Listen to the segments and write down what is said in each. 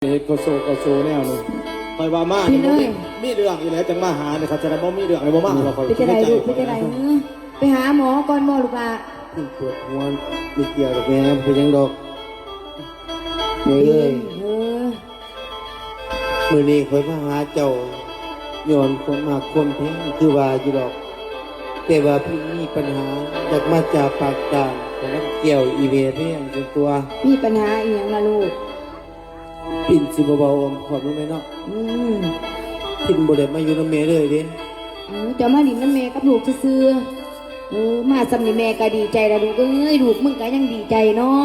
ເຮັດກໍໂຊກໍໂຊແນວນີ້ ຂ້ອຍວ່າມານີ້ ເພິ່ນເອີຍ ມີເລື່ອງອີກແລ້ວຈັ່ງມາຫານີ້ ຄັນຈະໄດ້ບໍ່ມີເລື່ອງນີ້ບໍ່ມາ ອືມ ແລ້ວຂ້ອຍ ເປັນຈັ່ງໃດລູກ ເປັນຈັ່ງໃດ? ເອີ ໄປຫາໝໍກ່ອນບໍ່ລູກຫຼ້າ? ເພິ່ນປວດຫົວນິດດຽວດອກແມ່ ບໍ່ເປັນຫຍັງດອກ ແມ່ເອີຍ. ເອີ ມື້ນີ້ຂ້ອຍມາຫາເຈົ້າ ຍ້ອນຄວາມຮັກຄວາມແພງຄືວ່າຢູ່ດອກ ແຕ່ວ່າພີ່ມີບັນຫາ ຢາກມາຈາປາກຈານ ຂອງນຳແກ້ວອີແມ່ແພງຊັ້ນຕົວະ. ມີບັນຫາອີ່ຫຍັງລະລູກ? ພິນຊິບໍ່ເວົ້າອ້ອມຄ້ອມນຳແມ່ເນາະ. ອືມ ພິນບໍ່ໄດ້ມາຢູ່ນຳແມ່ເລີຍເດ້. ເອີ ເຈົ້າມາຫຼິ້ນນຳແມ່ກັບລູກຊື່ໆ. ເອີ ມາສ່ຳນີ້ແມ່ກໍດີໃຈລະລູກເອີຍ ລູກມຶງກໍຍັງດີໃຈເນາະ.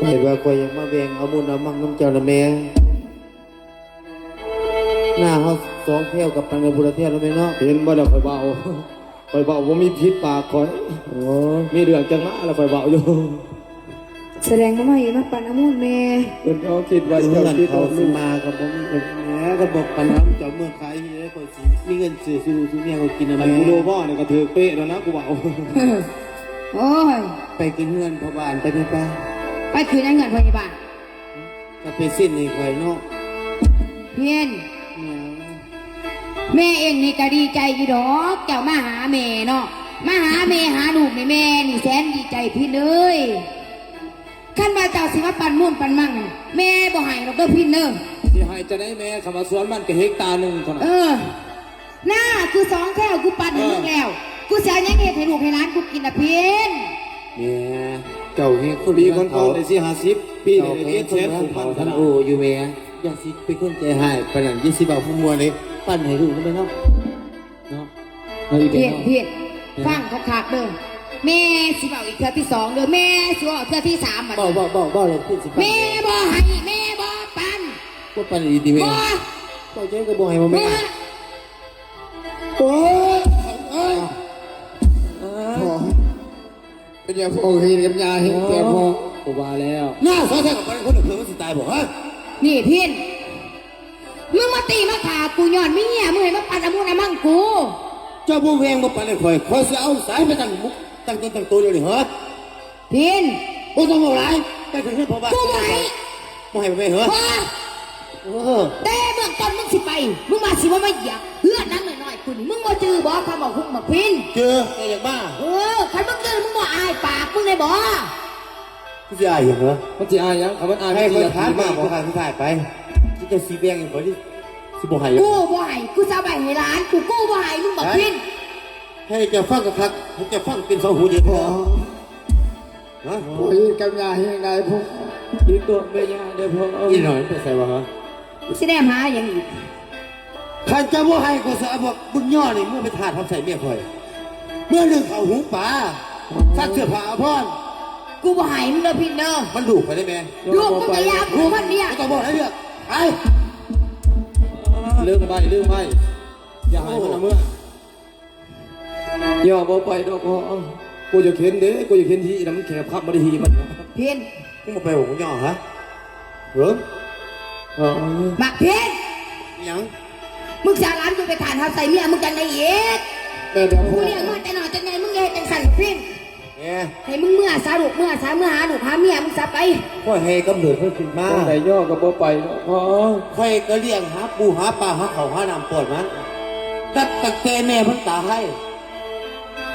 ຂ້ອຍວ່າຂ້ອຍຢາກມາແບ່ງເອົາມູນເອົາມັງນຳເຈົ້ານະແມ່. ນາເຮົາສອງແຖວກັບປານກັບພຸດລະແຖວນະແມ່ເນາະ. ເຫັນບໍ່ລະ ຂ້ອຍເວົ້າ ຂ້ອຍເວົ້າບໍ່ມີຜິດປາກຂ້ອຍ. ໂອ້ ມີເລື່ອງຈັ່ງມາລະ ຂ້ອຍເວົ້າຢູ່. ສະແດງມາ ມາອີກ ມາປັນອະມູນແມ່. ເພິ່ນກໍຄິດວ່າເຈົ້າຊິຕ້ອງມາກໍບໍ່ມີແມ່ ກໍບອກປານນັ້ນ ເຈົ້າເມືອຂາຍເຮັດໃຫ້ຂ້ອຍຊິມີເງິນຊື້ສູ່ແນວກິນນະແມ່. ກູໂດບໍ່ນີ້ກໍຖືກເປະແລ້ວນະ ກູເວົ້າ. ໂອ້ຍ ໄປຂຶ້ນເຮືອນພໍ່ບ້ານໄປແມ່ ໄປ ໄປຂຶ້ນເຮືອນພໍ່ໃຫຍ່ບ້ານ. ກໍໄປເຊັນໃຫ້ຂ້ອຍເນາະ. ເພັນ ຫຍັງ? ແມ່ເອງນີ້ກໍດີໃຈຢູ່ດອກ ເຈົ້າມາຫາແມ່ເນາະ ມາຫາແມ່ຫາລູກນີ້ ແມ່ນີ້ແສນດີໃຈພິນເອີຍ. ຄັນວ່າເຈົ້າຊິມາປັນມູນປັນມັງ ແມ່ບໍ່ໃຫ້ດອກເດີພິນເດີ. ຊິໃຫ້ຈັ່ງໃດແມ່ ຄຳວ່າສວນມັນກໍເຮັກຕາໜຶ່ງເທົ່ານັ້ນ. ເອີ ນາ ກູສອງແຖວ ກູປັນໃຫ້ ເອີ ມຶງແລ້ວ ກູຊິເອົາຫຍັງເຮັດໃຫ້ລູກໃຫ້ຫຼານກູກິນລະພິນ? ແມ່ ເຈົ້າເຮັດຄົນ ປີກ່ອນໆໄດ້ສີ່ຫ້າສິບ ປີນີ້ໄດ້ເຈັດແສນ ເຈົ້າເປັນຄົນເມືອງເຖົ້າທັນໂອຢູ່ແມ່. ຢ່າຊິເປັນຄົນໃຈຮ້າຍປານນັ້ນ ຢ່າຊິເວົ້າບໍ່ມ່ວນເດ້ ປັນໃຫ້ລູກນຳແມ່ເນາະ ເນາະ. ເອີ ອີ່ແມ່ ເພັນ ເນາະ ເພັນ ເອີ ຟັງຄັກໆເດີ ແມ່ຊິເວົ້າອີກເທື່ອທີສອງເດີ ແມ່ຊິເວົ້າເທື່ອທີສາມບັດນີ້. ເວົ້າ ເວົ້າ ເວົ້າ ເວົ້າແລ້ວເພິ່ນຊິຟັງ. ແມ່ບໍ່ໃຫ້ ແມ່ບໍ່ປັນ. ບໍ່ປັນອີ່ຕິແມ່? ບໍ່ ເວົ້າຈັ່ງໃດກໍບໍ່ໃຫ້ ບໍ່ແມ່ນ. ໂອ້ຍ ເອີຍ ພໍ່ ເປັນຫຍັງພໍ່ເຮັດກັບຍ່າແຮງແທ້ພໍ່? ກູວ່າແລ້ວ ນ້າສາແທ້ກັບໄປຄົນເພິ່ນມັນຊິຕາຍບໍ່ຮະ? ນີ້ພິນ ມຶງມາຕີມາຂ້າກູຍ້ອນເມຍມຶງໃຫ້ມາປັນອະມຸນອະມັງກູ. ເຈົ້າບໍ່ແວງບໍ່ປັນໃຫ້ຂ້ອຍ ຂ້ອຍຊິເອົາສາຍໄປຕັ້ງ ຕັ້ງຕົນຕັ້ງໂຕດຽວນີ້ເຮີ. ພິນ ບໍ່ຕ້ອງເວົ້າຫຼາຍ ໄປຂຶ້ນເຮືອນພໍ່ບ້ານ. ກູບໍ່ໃຫ້ ບໍ່ໃຫ້ແມ່ເຮີ. ບໍ່ ເອີ ແຕ່ເບື້ອງຕົ້ນມຶງຊິໄປ ມຶງວ່າຊິບໍ່ມາຢຽບເຮືອນຫຼັງນ້ອຍໆ ກູນີ້ ມຶງບໍ່ຈື່ບໍ່ຄຳວ່າຫຸກໝາກພິນ? ຈື່ ແຕ່ຢາກມາ. ເອີ ຄັນມຶງຈື່ ມຶງບໍ່ອາຍປາກມຶງໄດ້ບໍ່? ມັນຊິອາຍຫຍັງເຮີ? ມັນຊິອາຍຫຍັງ? ຄັນມັນອາຍ ໃຫ້ຂ້ອຍຖາມມາບໍ່? ຂ້າຍໄປ ເຈົ້າຊິແບ່ງໃຫ້ຂ້ອຍ ຊິບໍ່ໃຫ້. ກູບໍ່ໃຫ້ ກູຊິເອົາໄວ້ໃຫ້ຫຼານກູ ກູບໍ່ໃຫ້ ມຶງບັກພິນ. ໃຫ້ເຈົ້າຟັງຄັກໆ ໃຫ້ເຈົ້າຟັງເປັນສອງຫູເດີພໍ່. ຮະ? ໂອ້ຍ ກັບຍ່າເຮັດຈັ່ງໃດພໍ່? ອີກຕົວແມ່ຍ່າເດີພໍ່. ອີ່ໜ້ອຍໄປໃສວະ? ຊິແນມຫາຫຍັງອີກ? ຄັນເຈົ້າບໍ່ໃຫ້ ຂ້ອຍຊິເອົາບັກບຸນຍໍນີ້ເມືອເປັນທາດຮັບໃຊ້ເມຍຂ້ອຍ ເມືອໜຶ້ງເຂົ້າຫຸງປາ ຊັກເສື້ອຜ້າອາພອນ. ກູບໍ່ໃຫ້ມຶງເດີພິນເດີ. ມັນລູກຂ້ອຍເດ້ແມ່. ລູກມຶງກໍຢ່າ ກູຄົນດຽວ. ບໍ່ຕ້ອງບອກໃຫ້ເລືອກ ໄປ. ລືມໄປ ລືມໄປ ຢ່າໃຫ້ມັນເອົາເມືອ. ໂອ້ ຍ່າບໍ່ໄປດອກພໍ່. ກູຢາກເຫັນເດ້ ກູຢາກເຫັນຫີນະ ມັນແຄບຄັກ ບໍ່ໄດ້ຫີມັນ. ພິນ ມຶງບໍ່ໄປບໍ່ກູຍ່າຫະ? ເອີ ບັກພິນ. ຫຍັງ? ມຶງຊິເອົາຫຼານກູໄປທາດຮັບໃຊ້ເມຍມຶງຈັ່ງໃດອີກ? ແມ່ນແລ້ວ ກູລ້ຽງມາແຕ່ນ້ອຍຈົນໃຫຍ່ ມຶງຢ່າເຮັດຈັ່ງຊັ້ນພິນ. ແມ່ ໃຫ້ມຶງເມືອຊະລູກ ເມືອຊະ ເມືອຫາລູກຫາເມຍມຶງຊະໄປ. ຂ້ອຍໃຫ້ກຳເນີດມັນຂຶ້ນມາ ຈັ່ງໃດຍ່າກໍບໍ່ໄປດອກພໍ່. ຂ້ອຍກໍລ້ຽງຫາປູຫາປາ ຫາເຂົ້າຫານ້ຳປ້ອນມັນ ນັບຕັ້ງແຕ່ແມ່ມັນຕາຍ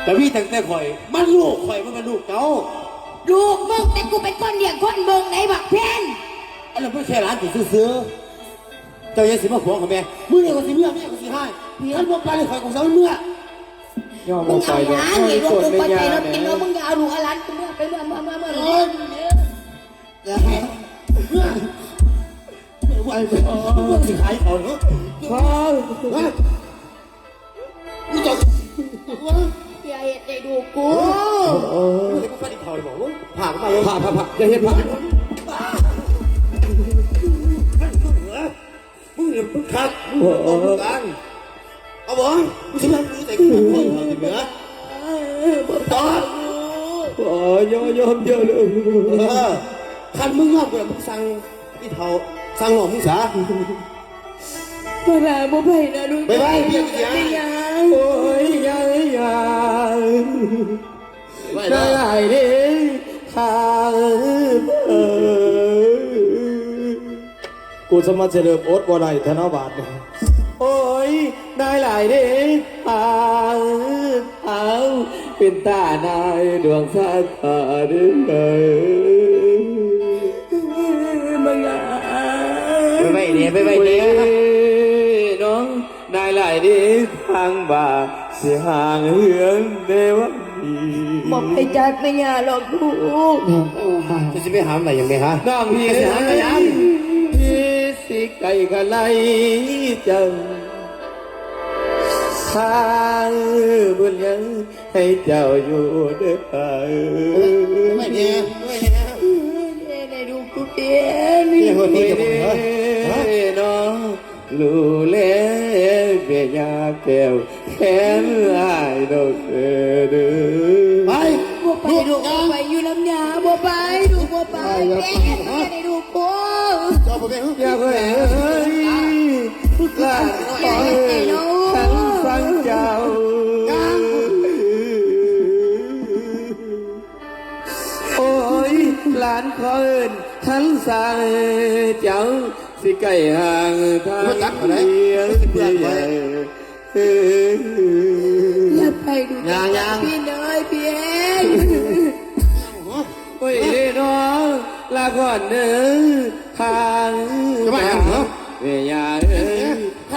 ກໍມີຕັ້ງແຕ່ຂ້ອຍ. ມັນລູກຂ້ອຍ ມັນເປັນລູກເຈົ້າ. ລູກມຶງ ແຕ່ກູເປັນຄົນລ້ຽງຄົນເບິ່ງໃດບັກເພັນ. ອັນນັ້ນເພິ່ນແຄ່ຫຼານກູຊື່ໆ ເຈົ້າຢ່າຊິມາຂວາງຂ້ອຍແມ່. ມື້ນີ້ຂ້ອຍຊິເມືອ ເມຍຂ້ອຍຊິຮ້າຍ. ຄັນບໍ່ໄປ ຂ້ອຍກໍຊິເອົາເມືອ. ຍອມບໍ່ໄປດອກ. ມຶງເອົາຫຍັງ ໃຫ້ໂກດແມ່ຍ່າແດ່. ມຶງຢ່າເອົາລູກເອົາຫຼານກູເມືອ ໄປເມືອ ເມືອ ເມືອ ເມືອ. ບໍ່ໄຫວ ມຶງຊິຂາຍເຂົາເນາະ. ພໍ່ ມຶງຕ້ອງ ຢ່າເຮັດໃຫ້ລູກກູ. ເອີ ເອີ ເອີ ເຮັດໃຫ້ກູຟັນອີກເຂົາໄດ້ບໍ່? ພາມາເລີຍ ພາ ພາ ພາ ຢ່າເຮັດ ພາ. ມຶງນີ້ມັນຄັກ ມຶງຕ້ອງການ ເອົາບໍ່? ມຶງຊິມາຢູ່ໃສ່ກູ ເອົາບໍ່? ບໍ່ຕ້ອງ. ໂອ້ຍ ຍອມ ຍອມ ເດີລູກ. ເອີ ຄັນມຶງຍອມກູ ມຶງສັ່ງອີ່ເຖົ້າ ສັ່ງນ້ອງມຶງຊະ. ບໍ່ລະ ບໍ່ໄປນະລູກ. ໄປໄປ ເປັນຫຍັງ? ໂອ້ຍ ຍາຍ ຍາຍ ໄປລະ ຫຼາຍເດ້ ຂ້າເອີຍ. ກູສະມາຊິເລີ່ມອົດບໍ່ໄດ້ແທ້ເນາະບາດນີ້. ໂອ້ຍ ນາຍຫຼາຍເດ້ ທາງ ທາງ ເປັນຕານາຍດວງຊາຕາເດີ້. ໄປໄວ້ແດ່ ໄປໄວ້ແດ່ ໂອ້ຍ ເນາະ. ນາຍຫຼາຍເດ້ທາງບ້ານ ຊິຫາເຮືອນໃນວັນນີ້. ບໍ່ໄປຈັກແມ່ຍ່າດອກລູກ. ເຈົ້າຊິໄປຫາມໄດ້ຫຍັງແມ່ຫາ? ນ້ອງພີ່ເອີຍ ພີ່ຊິໄກກະໄລເຈົ້າ ທາງບຸນຍັງໃຫ້ເຈົ້າຢູ່ເດີ້. ເອີ ໄປແດ່ ໄປແດ່ ເອີ ໄດ້ລູກກູເປັນ ເອີ ເອີ ເນາະ. ດູແລແມ່ຍ່າແກ້ວແທນອ້າຍດອກເດີ. ໄປ ບໍ່ໄປລູກ ບໍ່ໄປ ຢູ່ນຳຍ່າ ບໍ່ໄປລູກ ບໍ່ໄປ. ແມ່ ແມ່ໄດ້ລູກກູ ເຈົ້າບໍ່ໄປຫືອ ຢ່າເອີຍ ຫຼານຂໍເອີ້ນຄັນສັ່ງເຈົ້າ. ໂອ້ຍ ຫຼານຂໍເອີ້ນຄັນສັ່ງເຈົ້າ ຊິໄກຫ່າງທາງ ບໍ່ຈັກປານໃດ ເອີ ຢ່າໄປດູ ຢ່າ ຢ່າ ພີ່ເອີຍ ພີ່ເອີຍ. ໂອ້ຍ ເດ້ນ້ອງ ລາກ່ອນເດີ ທາງ ຈະມາຫຍັງເນາະ ແມ່ຍ່າເອີຍ ເອ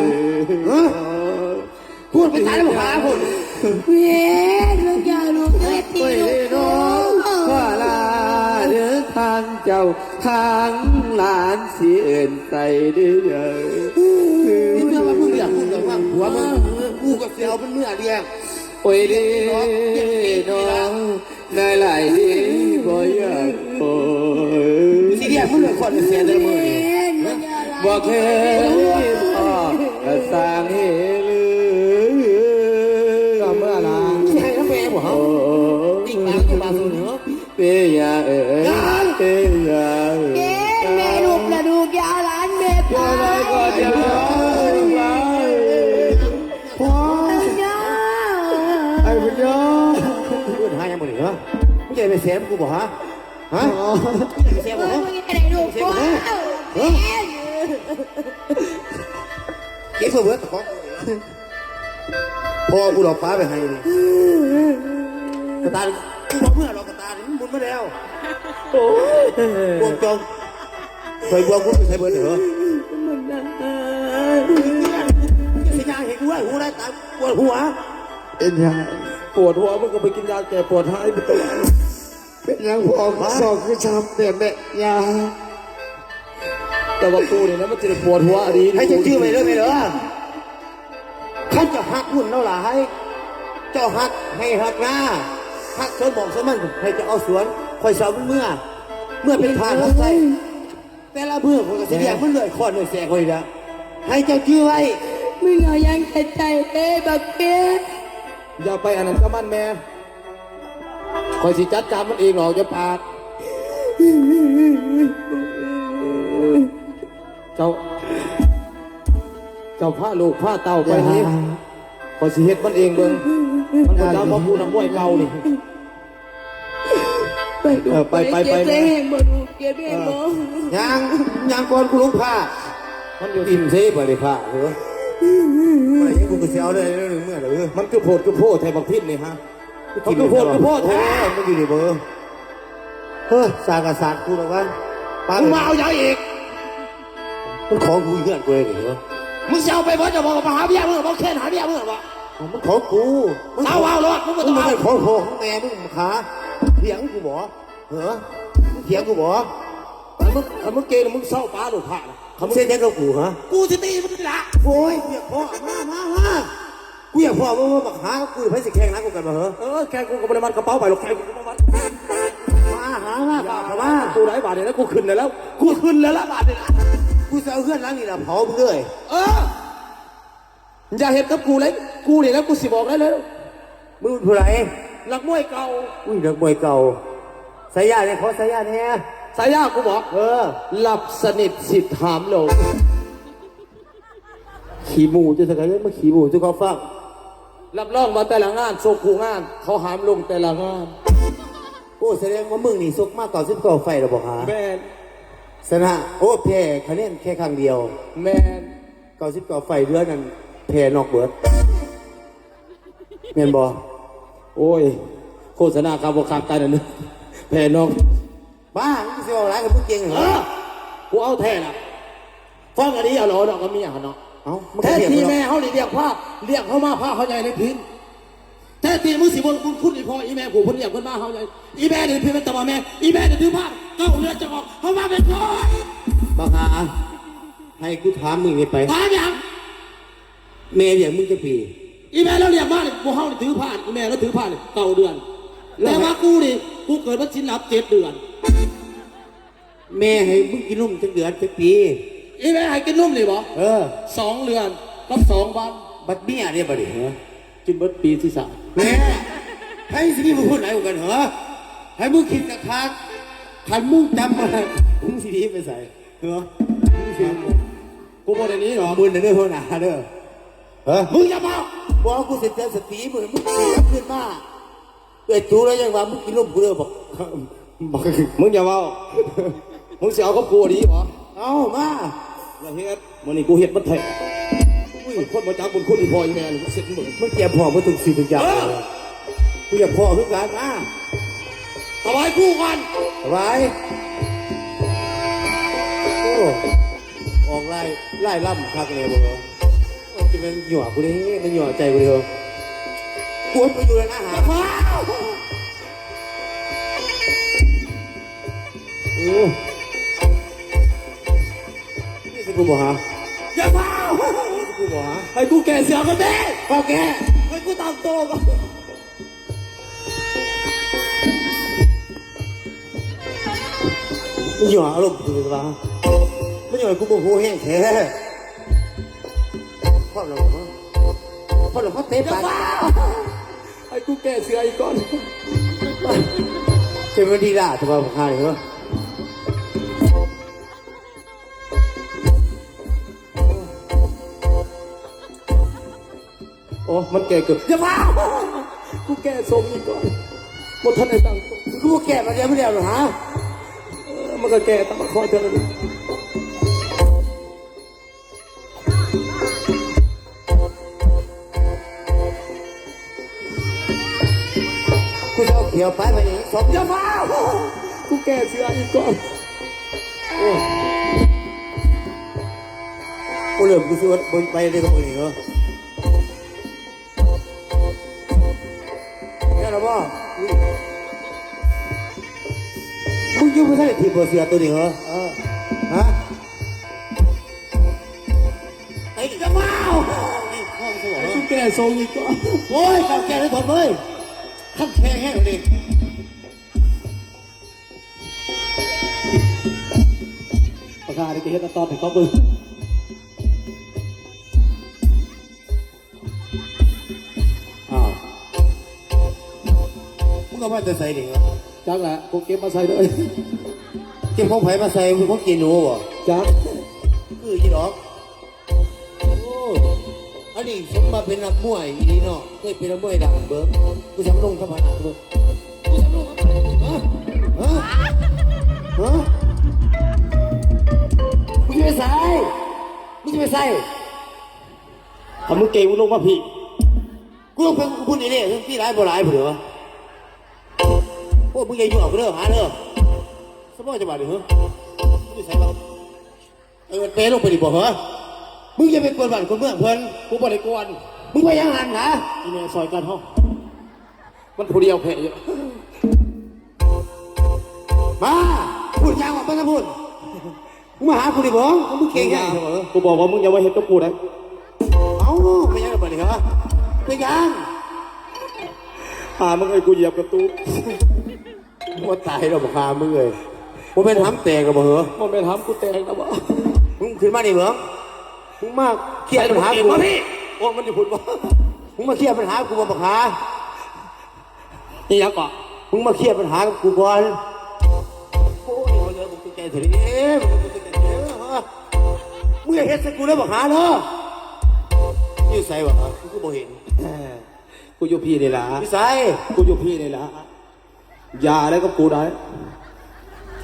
ີ. ພຸ້ນໄປຕາຍແລ້ວຫາພຸ້ນ ເວນ ເລື່ອງຢ່າລູກເອີຍ ຕີລູກ ເອີ ຂໍລາເດີທ່ານເຈົ້າ ທາງຫຼານຊິເອີ້ນໃສ່ເດີ. ເຈົ້າວ່າມຶງຢາກຮູ້ເລື່ອງຫາຜົວມຶງ ກູກໍຊິເອົາມັນເມືອລ້ຽງ. ໂອ້ຍເດ້ນ້ອງ ນາຍຫຼາຍເດ້ບໍ່ຢາກຂໍ ຊິລ້ຽງມຶງເລີຍ ຄວາມເສຍໃນມື້ນີ້ ບໍ່ເຄີຍພໍກະສ້າງເຮລື ກໍເມື່ອລະ ໃຫ້ນຳແມ່ບໍ່ເຮົາ ຕິງບາງຢູ່ບາງເໜືອ ເປຍາເອີຍ ເປຍາເອີຍ ເອີ ແມ່ລູກລະລູກ ຢ່າຫຼານແມ່ໄປ ພໍ່ ໄອ້ບຸນຍອງ ເອີ້ນຫາຫຍັງບໍ່ນີ້ຫະ? ມຶງຈະໄປແຊມກູບໍ່ຫະ? ຮະ? ເສຍບໍ່? ເສຍບໍ່? ເກັບເພິ່ນເບິດຂອງ ພໍ່ກູຫຼອກປາໄປໃຫ້ນີ້ ກະຕາຍ ກູບໍ່ເມື່ອດອກ ກະຕາຍ ມັນໝຸນມາແລ້ວ. ໂອ້ຍ ພວກເຈົ້າ ຂ້ອຍບວກມຶງໄປໃສເບິດເດີ? ຊິຍ່າງໃຫ້ກູໄດ້ ຫູໄດ້ຕາ ປວດຫົວ. ເປັນຫຍັງ? ປວດຫົວ ມຶງກໍໄປກິນຢາແກ້ປວດຫາຍໄປຕົວະ. ເປັນຫຍັງພໍ່ ສອກຄືຊ້ຳແທ້ແມ່ຍ່າ? ແຕ່ວ່າກູນີ້ນະ ມັນຈະໄດ້ປວດຫົວອີ່ຫຼີ. ໃຫ້ເຈົ້າຈື່ໄວ້ເດີແມ່ເດີ ຄັນເຈົ້າຮັກບຸນລາວຫຼາຍ ເຈົ້າຮັກໄຮ່ຮັກນາ ຮັກສວນໝອກສວນມັນ ໃຫ້ເຈົ້າເອົາສວນ ຂ້ອຍຊິເອົາມັນເມືອ ເມືອເປັນທາດຮັບໃຊ້. ແຕ່ລະມື້ຂ້ອຍກໍຊິລ້ຽງມັນເລື່ອຍຄອນເລື່ອຍແສກຂ້ອຍນີ້ລະ ໃຫ້ເຈົ້າຈື່ໄວ້. ມຶງເອົາຫຍັງແຕ່ໃຈເອີຍບັກເປັດ. ຢ່າໄປອັນນັ້ນກັບມັນແມ່ ຂ້ອຍຊິຈັດການມັນເອງດອກ ຢ່າປາກ. ເຈົ້າ ເຈົ້າພາລູກພາເຕົ້າໄປນີ້ ຂ້ອຍຊິເຮັດມັນເອງເບິ່ງ ມັນບໍ່ຈັກບໍ່ຮູ້ນຳມວຍເກົ່ານີ້. ໄປລູກ ເອີ ໄປ ໄປ ໄປ ເຈັບແຮງບໍ່ລູກ ເຈັບແຮງບໍ່? ເອີ ຍ່າງ ຍ່າງກ່ອນກູລົງພ້າ ມັນຢູ່ ອີ່ມເຊໄປເລີຍພ້າເອີຍ. ໄປຫຍັງກູກໍຊິເອົາໄດ້ເລື່ອງເມືອເດີ. ມັນຄືໂພດຄືໂພແທ້ບັກພິນນີ້ຫະ ມັນຄືໂພດຄືໂພແທ້ ໂອ້ຍ ມັນຢູ່ນີ້ເບີ. ເຮີ້ຍ ສາກະສາກກູແລ້ວວະ ປ້າ ມຶງມາເອົາຫຍັງອີກ? ມັນຂອງກູເຮືອນກູເລີຍນີ້ເຮີ້ຍ. ມຶງຊິເອົາໄປເບິດ ເຈົ້າບອກວ່າໄປຫາເມຍມຶງ ບໍ່ແຄ້ນຫາເມຍມຶງບໍ? ມັນຂອງກູ ເອົາ ເອົາໂລດ ມຶງບໍ່ຕ້ອງເອົາ. ມັນຂອງພໍ່ຂອງແມ່ມຶງ ບັກຫາ ຖຽງກູບໍ? ເຮີ້ຍ ມຶງຖຽງກູບໍ? ຄັນມຶງ ຄັນມຶງເກັ່ງ ມຶງເຊົາປ້າໂລດພະນະ. ຄັນມຶງເຊັນຫຍັງກັບກູຫະ? ກູຊິຕີມຶງນີ້ລະ. ໂອ້ຍ ພຽງພໍ ມາ ມາ ມາ. ກູຢາກພໍວ່າ ວ່າບັກຫາ ກູໃຜຊິແຂ່ງໜັກກວ່າກັນວະເຮີ? ເອີ ແຂ່ງ ກູກໍບໍ່ໄດ້ມັດກະເປົາໄປດອກ ແຂ່ງ ກູບໍ່ມັດ. ມາຫາມາ ບາດເຂົ້າມາ ກູໄດ້ບາດນີ້ແລ້ວ ກູຂຶ້ນໄດ້ແລ້ວ ກູຂຶ້ນໄດ້ລະບາດນີ້ນະ. ກູຊິເອົາເຮືອນຫຼັງນີ້ລະເຜົາມຶງເລີຍ. ເອີ ຢ່າເຮັດກັບກູເລີຍ ກູນີ້ແຫຼະ ກູຊິບອກໄດ້ເລີຍ. ມຶງເປັນຜູ້ໃດ? ນັກມວຍເກົ່າ. ອຸ້ຍ ນັກມວຍເກົ່າ ສາຍາແດ່ ຂໍສາຍາແດ່. ສາຍາກູບໍ? ເອີ ຫຼັບສະໜິດສິດຫາມໂລກ. ຂີ້ໝູ່ຈັ່ງຊັ້ນກະຍັງມາຂີ້ໝູ່ສູ່ເຂົາຟັງ. ຮັບຮອງວ່າແຕ່ລະງານ ຊົກຄູ່ງານ ເຂົາຫາມລົງແຕ່ລະງານ. ໂອ້ ສະແດງວ່າມຶງນີ້ຊົກມາເກົ້າສິບເກົ້າໄຟແລ້ວບໍຫາ? ແມ່ນ. ຊະນະ ໂອ້ ແພ້ຄະແນນແຄ່ຄັ້ງດຽວ. ແມ່ນ. ເກົ້າສິບເກົ້າໄຟເຫຼືອນັ້ນແພ້ນອກເບິດ ແມ່ນບໍ່? ໂອ້ຍ ໂຄສະນາຄັກບໍ່ຄັກ ຕາຍແລ້ວ ແພ້ນອກ. ບ້າ ມຶງຊິເວົ້າຫຼາຍ ຄັນມຶງເກັ່ງ ເອີ ກູເອົາແທ້ລະ. ຟັງອັນນີ້ ເອົາຫຼໍ່ເນາະ ກັບເມຍຫັ້ນເນາະ. ເອົ້າ ມັນກໍ ແທ້ທີ່ແມ່ເຮົານີ້ລ້ຽງພາ ລ້ຽງເຮົາມາ ພາເຮົາໃຫຍ່ໃນພິນ. ແທ້ທີ່ມຶງຊິເບິ່ງບຸນຄຸນອີ່ພໍ່ອີ່ແມ່ຜູ້ເພິ່ນລ້ຽງເພິ່ນມາເຮົາໃຫຍ່. ອີແມ່ນີ້ເພິ່ນແມ່ນຕາມາແມ່ ອີແມ່ນີ້ຖືພານເກົ້າເດືອນຈະອອກ ເຮົາມາເປັນພໍ່. ບັກຫາ ໃຫ້ກູຖາມມຶງນີ້ໄປ ຖາມຫຍັງ? ແມ່ລ້ຽງມຶງຈັກປີ? ອີແມ່ລາວລ້ຽງມານີ້ ພວກເຮົານີ້ຖືພານ ອີແມ່ລາວຖືພານນີ້ເກົ້າເດືອນ ແລ້ວ ແຕ່ວ່າກູນີ້ ກູເກີດມາສິນນັບເຈັດເດືອນ. ແມ່ໃຫ້ມຶງກິນນົມຈັກເດືອນ ຈັກປີ? ອີແມ່ໃຫ້ກິນນົມນີ້ບໍ? ເອີ ສອງເດືອນກັບສອງວັນ. ບັດເມຍເດ້ບັດນີ້ ຫື ກິນເບິດປີທີ່ສາມ. ແມ່ ໃຜຊິມີບຸນຄຸນຫຼາຍກວ່າກັນ ຫື ໃຫ້ມຶງຄິດຄັກໆ ຄັນມຶງຈຳບໍ່ໄດ້ ມຶງຊິໜີໄປໃສ ຫື ມຶງຊິ ກູບໍ່ໄດ້ໜີດອກ ມຶງເດີ ຫົວໜ້າເດີ ຫື ມຶງຢ່າເວົ້າ ບໍ່ ກູຊິເຕືອນສະຕິມຶງ ມຶງຊິກັບຄືນມາ. ເອື້ອຍຕູລາວຍັງວ່າ ມຶງກິນນົມກູເດີ ບັກ ບັກ ມຶງຢ່າເວົ້າ ມຶງຊິເອົາກັບກູອີ່ຫຼີບໍ? ເອົາມາ ລະເຮັດ ມື້ນີ້ກູເຮັດມັນແທ້. ອຸ້ຍ ຄົນບໍ່ຈັກບຸນຄຸນອີ່ພໍ່ອີ່ແມ່ນີ້ ເຊັດເບິ່ງ ມັນກຽມພ້ອມໝົດທຸກສິ່ງທຸກຢ່າງ. ເອີ ກູຢາກພໍ້ຄືກັນ ມາ ຖວາຍກູກ່ອນ ຖວາຍ. ໂອ້ ອອກລາຍ ລາຍລຳຄັກແນ່ບໍ່? ໂອ້ ຈະແມ່ນຍົວະກູເດ້ ມັນຍົວະໃຈກູເດ້. ກວນໄປຢູ່ແລ້ວນະຫາ ໂອ້ ນີ້ຊິກູບໍ່ຫາ ຢ່າຟ້າວ ນີ້ຊິກູບໍ່ຫາ ໃຫ້ກູແກ້ເສື້ອກ່ອນເດ້ ເຝົ້າແກ້ ໃຫ້ກູຕັ້ງໂຕກ່ອນ. ມັນຫຍໍ້ອາລົມກູວ່າ ມັນຫຍໍ້ໃຫ້ກູໂມໂຫແຮງແທ້. ພ້ອມແລ້ວບໍ່? ພ້ອມແລ້ວ ມາເຕະປາກ. ໃຫ້ກູແກ້ເສື້ອອີກກ່ອນ. ເຈົ້າມັນດີຫຼ້າແຕ່ວ່າພວກຂ້ານີ້ເນາະ. ໂອ້ ມັນແກ່ເກີນ. ຢ່າຟ້າວ! ກູແກ່ຊົງອີກກ່ອນ. ບໍ່ທັນໄດ້ຕັ້ງໂຕ. ກູແກ່ມາດຽວ ມາດຽວຫາ. ເອີ ມັນກໍແກ່ຕາມມາຂໍເທື່ອໜຶ່ງ. ກູຈະເອົາຂຽວປາຍໄປນີ້ສອງ. ຢ່າຟ້າວ! ກູແກ່ເສື້ອອີກກ່ອນ. ໂອ້ ໂອ້ ເລີ່ມ ກູຊິໄປເດ້ກັບມຶງນີ້ເນາະ. ແມ່ນລະບໍ່? ມຶງຍັງບໍ່ທັນໄດ້ຖີບບໍ່ເສື້ອໂຕນີ້ເຫືອ? ເອີ ຮະ? ໄອ້ກະມາວ ໄອ້ຄອງສະຫວອ ໄອ້ຊຸແກ່ຊົງອີກກ່ອນ. ໂອ້ຍ ເຂົ້າແກ່ໄດ້ຖອນເວີຍ ຄັນແຂງແຮງເດ້. ປະກາດໄດ້ເຮັດຕອນໃຫ້ເຂົາເບິ່ງ. ອ້າວ ມຶງເອົາມາແຕ່ໃສນີ້? ຈັກແຫຼະ ກູເກັບມາໃສ່ເລີຍ. ເກັບຂອງໃຜມາໃສ່? ຂອງເຈໂນບໍ? ຈັກ ຄືຢູ່ດອກ. ໂອ້ ອັນນີ້ສົມວ່າເປັນນັກມວຍອີ່ຫຼີເນາະ. ເຄີຍເປັນນັກມວຍດັງເບິ່ງ ກູຊິມາລົງກັບພະນາເບິ່ງ. ມຶງຈະໄປໃສ? ມຶງຈະໄປໃສ? ຖ້າມຶງເກັ່ງ ມຶງລົງມາພີ້. ກູລົງໄປພຸ້ນນີ້ເດ້ ເຖິງຊິຫຼາຍບໍ່ຫຼາຍພຸ້ນເດີ. ໂອ້ ມຶງຢ່າຍົວະກູເດີ ຫາເດີ. ສະບອຍຈັງຫວະນີ້ ຫື ຢູ່ໃສວະ? ເອີ ເປລົງໄປນີ້ບໍ່ ຫື ມຶງຢ່າໄປກວນບ້ານກວນເມືອງເພິ່ນ. ກູບໍ່ໄດ້ກວນ. ມຶງໄປຫຍັງຫັ້ນຫາ? ອີແມ່ຊ່ອຍກັນເຮົາ ມັນຜູ້ດຽວແພ້ຢູ່. ມາ ພຸ້ນ ຍ່າງອອກໄປທາງພຸ້ນ. ມຶງມາຫາກູນີ້ບໍ່? ມຶງເກັ່ງແຮງ. ກູບອກວ່າມຶງຢ່າມາເຮັດກັບກູໄດ໋. ເອົ້າ ແມ່ນຫຍັງລະບາດນີ້ຫະ? ເປັນຫຍັງ? ຫາມຶງເອີຍ ກູຢຽບກະຕູບ. ບໍ່ຕາຍດອກບັກຫາມຶງເອີຍ. ບໍ່ແມ່ນຫຳແຕກລະບໍ່ເຫີ? ບໍ່ແມ່ນຫຳກູແຕກລະບໍ່? ມຶງຂຶ້ນມານີ້ເບິ່ງ. ມຶງມາເຄຍບັນຫາກູ. ມາພີ້. ໂອ້ ມັນຢູ່ພຸ້ນບໍ່? ມຶງມາເຄຍບັນຫາກູບໍ່ບັກຫາ? ອີຫຍັງເກາະ? ມຶງມາເຄຍບັນຫາກັບກູກ່ອນ. ໂອ້ຍ ບໍ່ເຫຼືອບຸກຕົກໃຈເທື່ອເດ້ ບໍ່ເຫຼືອບຸກຕົກໃຈເທື່ອ. ມຶງຢ່າເຮັດໃສ່ກູເດີບັກຫາເດີ. ຢູ່ໃສວະ? ກູຄືບໍ່ເຫັນ. ກູຢູ່ພີ້ນີ້ລະ. ຢູ່ໃສ? ກູຢູ່ພີ້ນີ້ລະ. ຢ່າໄດ້ກັບກູໄດ໋.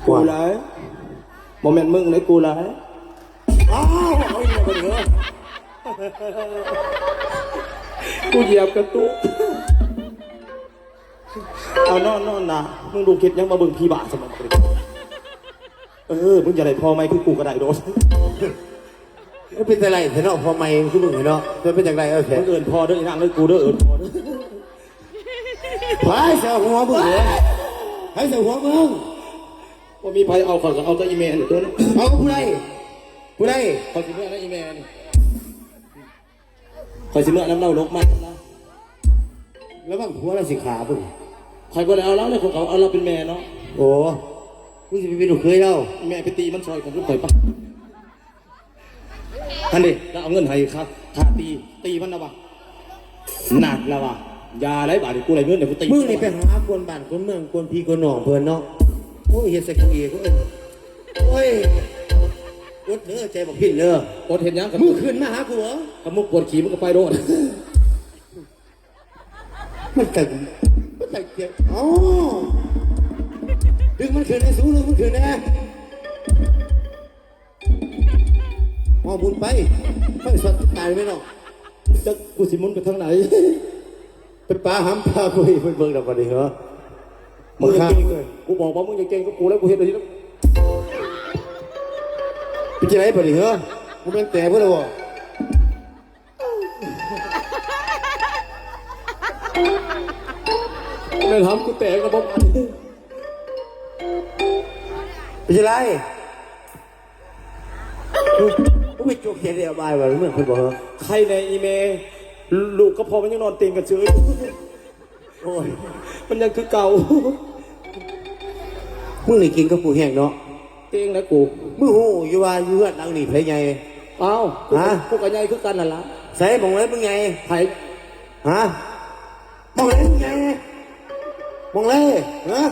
ກູໄດ໋. ບໍ່ແມ່ນມຶງເດ້ ກູລະ. ອ້າວ ເອົາອີກແລ້ວບັດນີ້ເອີຍ ກູຢຽບກະຕຸກ. ເອົາ ນອນ ນອນນະ. ມຶງລູກເຮັດຫຍັງມາເບິ່ງຜີບ້າຊັ້ນບັດນີ້? ເອີ ມຶງຢາກໄດ້ພໍ່ໃໝ່ຄືກູກະໄດ້ໂດດ. ເອີ ເປັນຕາໄດ້ແທ້ເນາະ ພໍ່ໃໝ່ຄືມຶງແທ້ເນາະ. ເປັນຈັ່ງໃດເອີຍແທ້? ມຶງເອີ້ນພໍ່ເດີ ອີນາງເອີຍ ກູເດີ ເອີ້ນພໍ່ເດີ. ໃຜເອົາຫົວມຶງເດີ? ໃຜເອົາຫົວມຶງ? ບໍ່ມີໃຜເອົາ ຂ້ອຍກໍເອົາແຕ່ອີ່ແມ່ນີ້ຕົວະ. ເອົາກັບຜູ້ໃດ? ຜູ້ໃດ? ຂ້ອຍຊິເມືອນຳອີ່ແມ່ນີ້ ຂ້ອຍຊິເມືອນຳລາວ ລົກມານຳລາວ. ລະວັງຜົວລາວຊິຂ້າມຶງ. ຂ້ອຍບໍ່ໄດ້ເອົາລາວເດ້ ຂ້ອຍກໍເອົາລາວເປັນແມ່ເນາະ. ໂອ້ ມຶງຊິໄປເປັນລູກເຂີຍລາວ? ແມ່ໄປຕີມັນຊ່ອຍກັນກັບຂ້ອຍປະ. ຫັ້ນເດ້ ລາວເອົາເງິນໃຫ້ຄ່າ ຄ່າຕີ ຕີມັນລະວ່າ. ນັ້ນລະວ່າ ຢ່າໄດ້ບາດນີ້ ກູໄດ້ເງິນແລ້ວ ກູຕີ. ມຶງນີ້ໄປຫາກວນບ້ານກວນເມືອງ ກວນພີ່ກວນນ້ອງເພິ່ນເນາະ. ໂອ້ຍ ເຮັດໃສ່ກູອີກ. ໂອ້ຍ ອົດເດີ ໃຈບັກພິນເດີ. ອົດເຮັດຫຍັງ? ມຶງຂຶ້ນມາຫາກູເອີ. ຄັນມຶງປວດຂີ້ ມຶງກໍໄປໂລດ. ມັນຕັ້ງ ມັນຕັ້ງເຈັບ. ເອົ້າ ດຶງມັນຂຶ້ນແດ່ສູ ດຶງມັນຂຶ້ນແດ່. ເອົາບຸນໄປ ໄຟຊັອດຕາຍແມ່ເນາະ. ຈັກກູຊິໝຸນໄປທາງໃດ ໄປປາຫຳປາກຸຍເພິ່ນເບິ່ງດອກບັດນີ້ເຮີ. ມຶງຢ່າເກັ່ງເລີຍ ກູບອກວ່າມຶງຢ່າເກັ່ງກັບກູແລ້ວ ກູເຮັດແບບນີ້ແລ້ວ. ເປັນຈັ່ງໃດບັດນີ້ເຮີ? ກູແມ່ນແຕກເບິດແລ້ວບໍ່? ແມ່ນຫຳກູແຕກແລ້ວບໍ່? ເປັນຈັ່ງໃດ? ມຶງໄປຈົກເຮັດແລ້ວບາຍວ່າເມືອງເພິ່ນບໍ່ເຮີ? ໄຄແດ່ອີ່ແມ່ ລູກກັບພໍ່ມັນຍັງນອນເຕັງກັນເສີຍ. ໂອ້ຍ ມັນຍັງຄືເກົ່າ. ມຶງນີ້ເກັ່ງກັບກູແຮງເນາະ. ເກັ່ງນະກູ. ມຶງຮູ້ຢູ່ວ່າຢູ່ເຮືອນຫຼັງນີ້ໃຜໃຫຍ່? ອ້າວ ກູ ຫະ? ກູກໍໃຫຍ່ຄືກັນນັ້ນລະ. ໃສ ໝ່ອງໃດມຶງໃຫຍ່? ໃຜ? ຫະ? ໝ່ອງໃດມຶງໃຫຍ່? ໝ່ອງໃດ? ຫະ?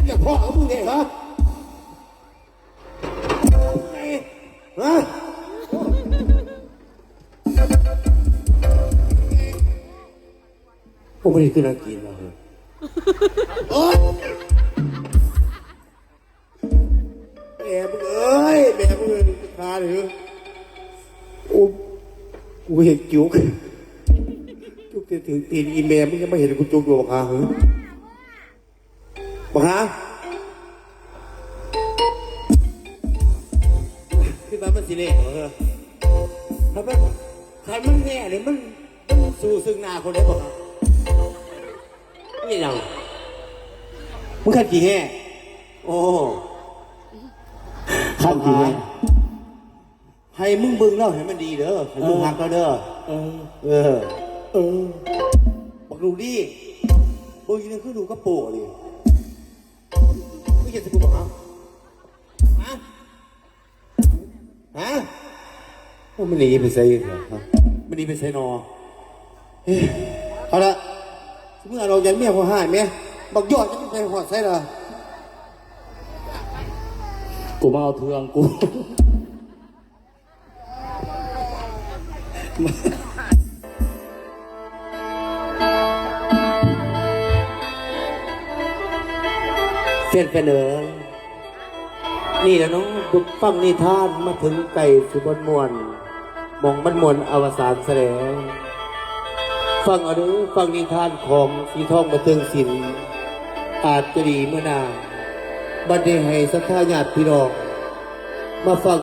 ຢາກພໍ້ກັບມຶງແທ້ຫະ? ຫະ? ໂອ້ ບໍ່ໄດ້ຄືນັກກິນວ່າ. ໂອ້ຍ ແມ່ມຶງເອີຍ ແມ່ມຶງເອີຍ ຄາເດີ. ໂອ້ ກູເຮັດຈຸກ ຈຸກແຕ່ຖືກຕີນອີ່ແມ່ມຶງ ຍັງມາເຮັດໃຫ້ກູຈຸກຢູ່ ບັກຫາ. ຫື ບັກຫາ ຄິດວ່າມັນຊິແນ່ບໍ່ເຮີ? ຄັນມັນ ຄັນມັນແນ່ນີ້ ມັນ ມັນສູ້ເຊິ່ງໜ້າຄົນໄດ້ບໍ່ຫາ? ນີ້ຫຍັງ? ມຶງຄັນຂີ້ແຮ່. ໂອ້ ຄັນຂີ້ແຮ່. ໃຫ້ມຶງເບິ່ງລາວໃຫ້ມັນດີເດີ ໃຫ້ມຶງ ເອີ ຮັກລາວເດີ. ເອີ ເອີ ເອີ ບັກລູກດີ ເບິ່ງຢູ່ນີ້ຄືລູກກະໂປະນີ້. ມຶງເຮັດໃສ່ກູບໍ່ຫາ? ຫະ? ຫະ? ໂອ້ ມັນໜີໄປໃສ? ມັນໜີໄປໃສນໍ? ເອີ ເອົາລະ ຊິເມືອດອກ ຢ້ານເມຍຜູ້ຮ້າຍແມ. ບັກຢອດ ຈະໄປຮອດໃສລະ? ກູມາເອົາເຄື່ອງກູ. ແຟນໆເອີຍ ນີ້ລະເນາະ ຟັງນິທານມາເຖິງໃກ້ຊິບ່ອນມ່ວນ ໝ່ອງມັນມ່ວນອະວະສານຊະແລ້ວ. ຟັງເອົາເດີ ຟັງນິທານຂອງສີທອງບັນເທີງສິນ ອາດຈະດີມື້ໜ້າ. ບັດນີ້ໃຫ້ສັດທາຍາດພີ່ນ້ອງມາຟັງ